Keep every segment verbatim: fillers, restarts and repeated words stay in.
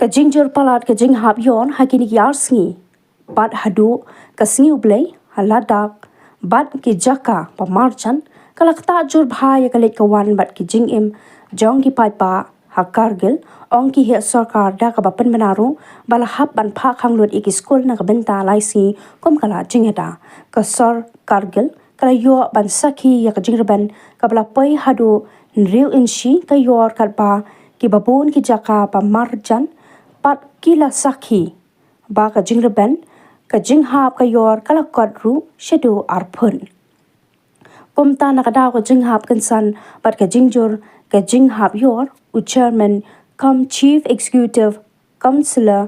Ka jingjur palat ka jinghap ïor ha kine ki ar sngi bad haduh ka sngi U Blei ha Ladakh bad ki jaka ba marjan ka la ktah jur bha ïa ka leit ka wan bad ki jingim jong ki paidbah ha Kargil, ong ki heh sorkar da kaba pynbna ruh ba la hap ban phah khang lut ïa ki skul na ka bynta lai sngi kum ka la jingada. Ka sor Kargil ka la ïoh ban sakhi ïa ka jingrben kaba la poi haduh hynriew inshi ka ïor katba kiba bun ki jaka ba marjan pat ki la sakhi ba ka jingrben ka jinghap ka ïor ka la kot ruh shaduh ar phut. Kumta na ka daw ka jinghap kynsan bad ka jingjur ka jinghap ïor, u Chairman cum Chief Executive Councillor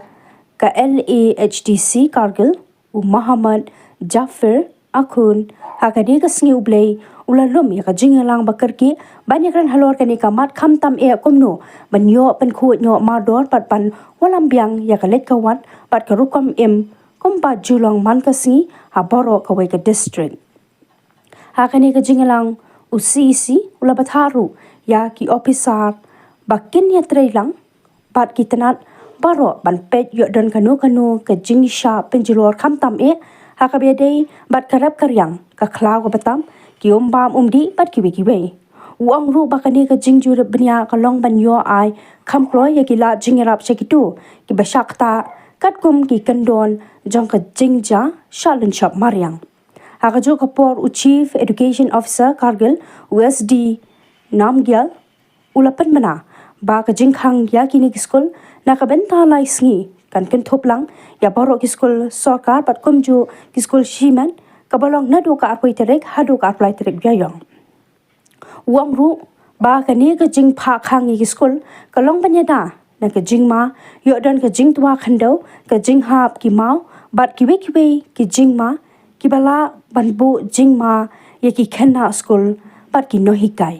ka L A H D C Kargil, u Mohammad Jafar Akhund, ha kane ka sngi U Blei u la lum ïa ka jingïalang ba kyrkieh ban ïakren halor kane ka mat khamtam eh kumno ban ïoh pynkhuid noh mardor bad ban wallam biang ïa ka leit ka wan bad ka rukom im kumba ju long man ka sngi ha baroh kawei ka district. Ha kane ka jingïalang u C E C u la bthah ruh ïa ki ophisar ba kin ïatreilang bad ki tnat baroh ban peit ïoh don kano kano ka jingshah pynjulor khamtam eh ha kaba ïadei bad ka rep ka riang, ka khlaw kaba tam, ki um bam um dih bad kiwei kiwei. U ong ruh ba kane ka jingjurip bniah ka long ban ïoh ai kham kloi ïa ki lad jingïarap sha kito kiba shah ktah katkum ki kyndon jong ka jingjia shah lynshop mariang. Ha kajuh ka por u Chief Education Officer Kargil, u S D Namgyal, u la pynbna ba ka jingkhang ïa kine ki skul na ka bynta lai sngi kan kynthup lang ïa baroh ki skul sorkar bad kumjuh ki skul shimet kaba long naduh ka arphew tarik haduh ka arphew lai tarik Ïaïong. U ong ruh ba kane ka jingphah khang ïa ki skul ka long ban ïada na ka jingma ïoh don ka jingtwa khyndew, ka jinghap ki maw bad kiwei kiwei ki jingma kiba lah ban buh jingma ïa ki khynnah skul bad ki nonghikai.